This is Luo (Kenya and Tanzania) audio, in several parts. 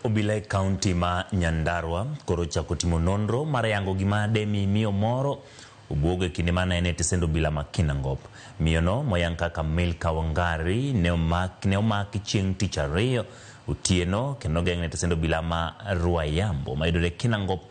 Obila e kaunti ma Nyandarua koro ochako timo nonro mar yango gima demi miyo moro obuog e kinde mane en e tesend obila ma Kinangop. Miyono moyang kaka Milka Wangari ne omaki chieng' tich ariyo otieno kendo ogeng'ne e tesend obila ma Ruayambo mayudore Kinangop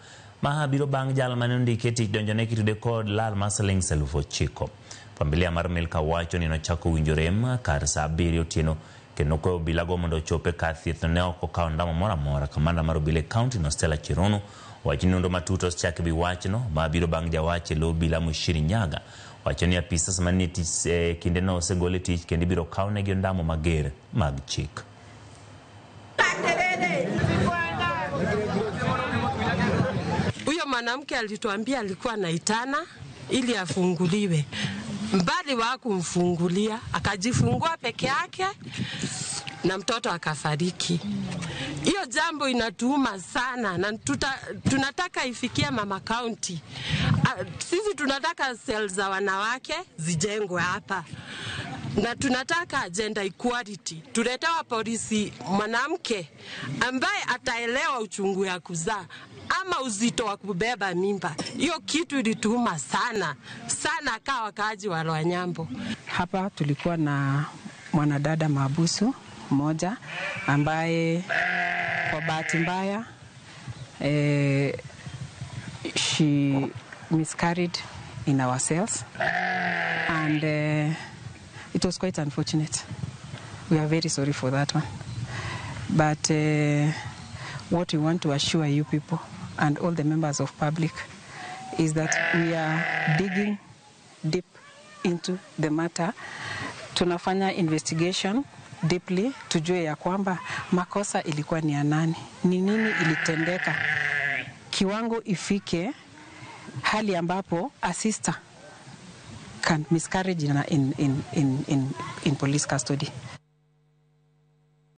ma biro bang' jal mane ondike tich donjone kitude kod lal mar siling 9,000. Familia mar Milka wacho ni nochako winjo rem kar saa 7 otieno kendo kwayo obilago mondo ochop e kar thieth ne ok okawo ndamo moro amora. Kamanda mar obila e kaunti no Stella Cherono wacho ni nonro matut osechak ewi wachno ma biro bang' jawach e lo obila Mushiri Nyaga wacho ni apisas manie tich e kindeno osegol e tich kendo ibiro kawnegi ondamo mager mag chik. Huyo mwanamke alituambia alikuwa anaitana ili afunguliwe, mbali wa kumfungulia akajifungua peke yake na mtoto akafariki. Hiyo jambo inatuuma sana na tunataka ifikie mama county. Sisi tunataka sel za wanawake zijengwe hapa na tunataka gender equality. Tuletewa polisi mwanamke ambaye ataelewa uchungu ya kuzaa ama uzito wa kubeba mimba. Hiyo kitu ilituuma sana sana kama wakaaji wa Rwanyambo. Hapa tulikuwa na mwanadada mahabusu mmoja ambaye kwa bahati mbaya she miscarried in our cells and it was quite unfortunate. We are very sorry for that one. But what we want to assure you people and all the members of public is that we are digging deep into the matter. Tunafanya investigation deeply tujue ya kwamba makosa ilikuwa ni ya nani, ni nini ilitendeka, kiwango ifike hali ambapo a sister can miscarriage in police custody.